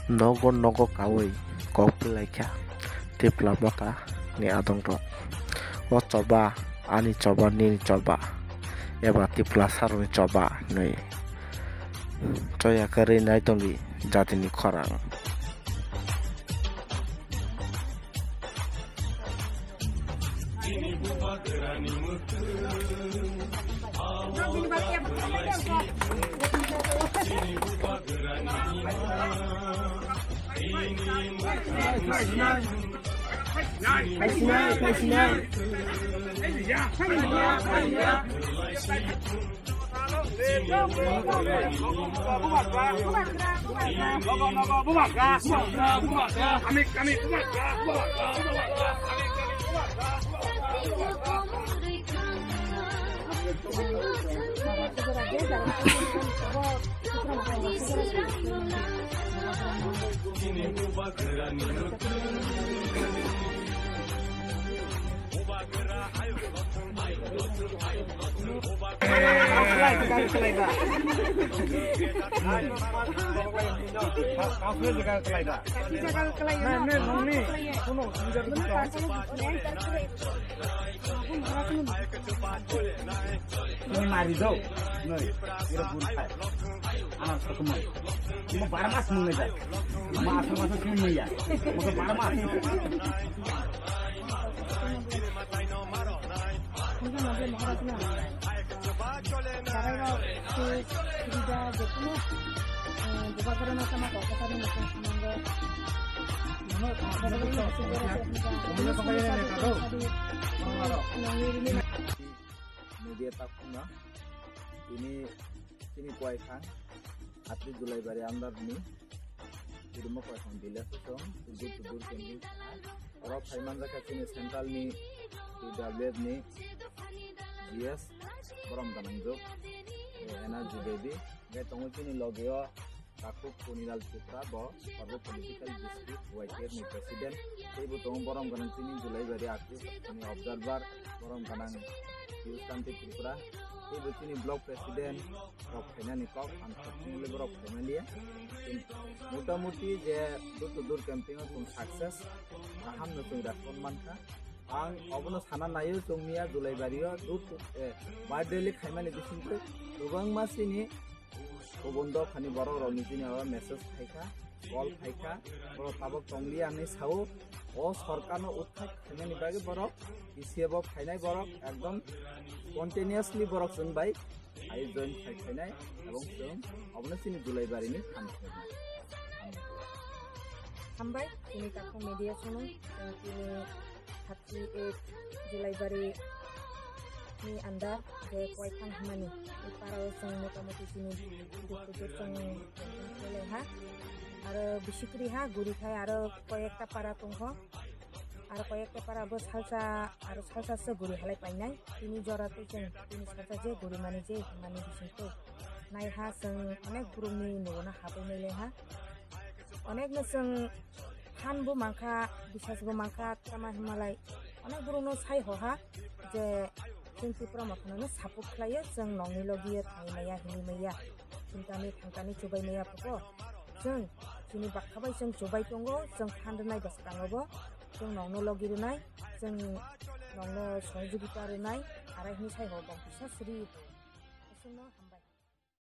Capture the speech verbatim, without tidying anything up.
Nogo nogo kaui kok pelaikha Tipla Motha ni adongrok. O choba ani choba, nini choba eba Tiprasarokni choba hinwi choya kwrwi nai tongdi jatini khorang. Ini mari do, noi, ira guru kai, anak sekumai, ini barmas mengejar, masa masa sini ya, masa barmas. Media takhumna ini, ini kuai khan, atri Julaibari under ni Kuruma koitham village o chwng tudur tudur khe wngwi kha. Oro phai manjakha chini central ni T W F ni G S borom gwnang jwk, eh, Energy Baby. Hwnkhe tongo chini logi o Takhuk Kunilal Tripura, bo Sarbo Political District Y T F ni president. Teibo tongo borom gwnang chini Julaibari Akhil, chini observer, borom gwnang Piyush Kanti Tripura. Teibo chini block president, rok phainani kok ang thokmungli borok phaimaliya. Motamuti je door to door campaign o chwng success, kaham no chwng respond mankha. Ang obono sana naio, chwng miya Julaibari o door to, eh, birthday li khaimani bisingtwi kwbangma chini kubun dophani borok rok ni chini oro message phaikha, call phaikha, borok tabok tongliya hinwi sao. O sorkarno uthai khainani bagwi borok, B C F o phainai borok ekdom continuously borok chwng bai hai join khai khainai, ebong chwng obono chini Julaibari ni phan khainai. Hambai, chini Takhuk Media channel, chwng chini thirty eight Julaibari ni andar je Koithang hwnmani, i para o chwng motamuti chini duk kuchuk chwng khailai ha. Aro bisikri ha, guri khai aro koyekta para tongkho. Aro koyekta para bo salsa, aro salsa se guri halai painai. Tini jora twi chwng, tini salsa je guri mani je hwnmani bisingtwi. Nai ha chwng onek borokni nogo no habwi nai lai ha. Onek no chwng phan bo mankha, bisas bo mankha, tama hinmalai onek borok no sai ho ha je chwng Tipra Motha no support khlai o, chwng nokni logi o thangwi maya, hinwi maya, chintani thangtani chubai maya phuko. Chwng chini bakha bai chwng chubai tongo, chwng phan rwnai bwskango bo, chwng nokno logi rwnai, chwng nokno sohojogita rwnai, arai hinwi sai ho bong kisa sri.